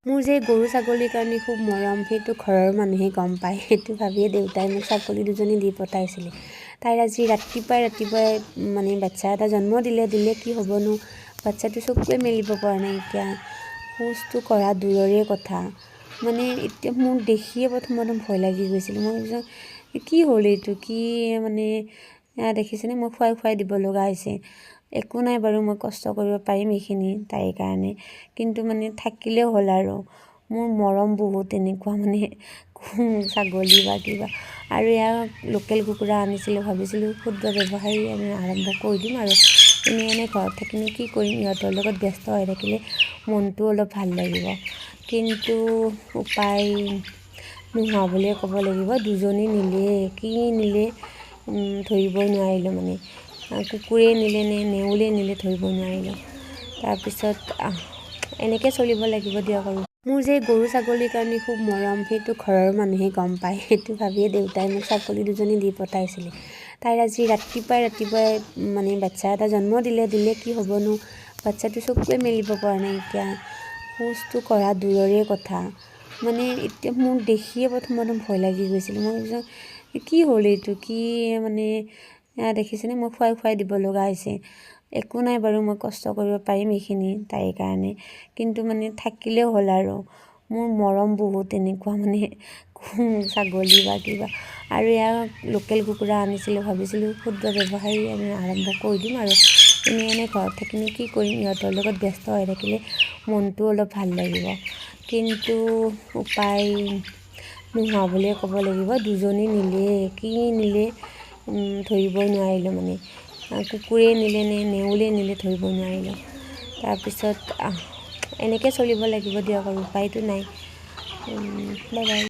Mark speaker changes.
Speaker 1: মোৰ যে গৰু ছাগলীৰ কাৰণে খুব মৰম, সেইটো ঘৰৰ মানুহে গম পায়। সেইটো ভাবিয়ে দেউতাই মোক ছাগলী দুজনী দি পঠাইছিলে। তাইৰ আজি ৰাতিপুৱাই ৰাতিপুৱাই মানে বাচ্ছা এটা জন্ম দিলে। দিলে কি হ'বনো, বাচ্ছাটো চকুৱে মেলিব পৰা নাই এতিয়া। শৌচটো কৰা দূৰৰে কথা। মানে এতিয়া মোক দেখিয়ে প্ৰথমতে ভয় লাগি গৈছিল। মই ভাবিছোঁ কি হ'ল এইটো, কি মানে দেখিছেনে, মই খুৱাই খুৱাই দিব লগা হৈছে। একো নাই বাৰু, মই কষ্ট কৰিব পাৰিম এইখিনি তাইৰ কাৰণে, কিন্তু মানে থাকিলেও হ'ল আৰু। মোৰ মৰম বহুত তেনেকুৱা মানে ছাগলী বা কিবা। আৰু এয়া লোকেল কুকুৰা আনিছিলোঁ, ভাবিছিলোঁ ক্ষুদ্ৰ ব্যৱসায় আমি আৰম্ভ কৰি দিম আৰু এনেই এনেই ঘৰত থাকিনো কি কৰিম, ইহঁতৰ লগত ব্যস্ত হৈ থাকিলে মনটো অলপ ভাল লাগিব। কিন্তু উপায় নোহোৱা বুলিয়ে ক'ব লাগিব। দুজনী নিলে, কি নিলে ধৰিবই নোৱাৰিলোঁ, মানে কুকুৰে নিলে নে নেউলে নিলে ধৰিব নোৱাৰিলোঁ। তাৰপিছত এনেকৈ চলিব লাগিব দিয়ক আৰু। মোৰ যে গৰু ছাগলীৰ কাৰণে খুব মৰম, সেইটো ঘৰৰ মানুহে গম পায়। সেইটো ভাবিয়ে দেউতাই মোক ছাগলী দুজনী দি পঠাইছিলে। তাইৰ আজি ৰাতিপুৱাই ৰাতিপুৱাই মানে বাচ্ছা এটা জন্ম দিলে। দিলে কি হ'বনো, বাচ্ছাটো চকুৱে মেলিব পৰা নাই এতিয়া। শৌচটো কৰা দূৰৰে কথা। মানে এতিয়া মোক দেখিয়ে প্ৰথমতে ভয় লাগি গৈছিল। মই ভাবিছোঁ কি হ'ল এইটো, কি মানে দেখিছেনে, মই খুৱাই খুৱাই দিব লগা হৈছে। একো নাই বাৰু, মই কষ্ট কৰিব পাৰিম এইখিনি তাইৰ কাৰণে, কিন্তু মানে থাকিলেও হ'ল আৰু। মোৰ মৰম বহুত তেনেকুৱা মানে ছাগলী বা কিবা। আৰু এয়া লোকেল কুকুৰা আনিছিলোঁ, ভাবিছিলোঁ ক্ষুদ্ৰ ব্যৱসায় আমি আৰম্ভ কৰি দিম আৰু এনেই এনেই ঘৰত থাকিনো কি কৰিম, ইহঁতৰ লগত ব্যস্ত হৈ থাকিলে মনটো অলপ ভাল লাগিব। কিন্তু উপায় নোহোৱা বুলিয়ে ক'ব লাগিব। দুজনী নিলে, কি নিলে ধৰিবই নোৱাৰিলোঁ, মানে কুকুৰে নিলে নে নেউলে নিলে ধৰিব নোৱাৰিলোঁ। তাৰপিছত এনেকৈ চলিব লাগিব দিয়ক আৰু, উপায়তো নাই। Bye bye.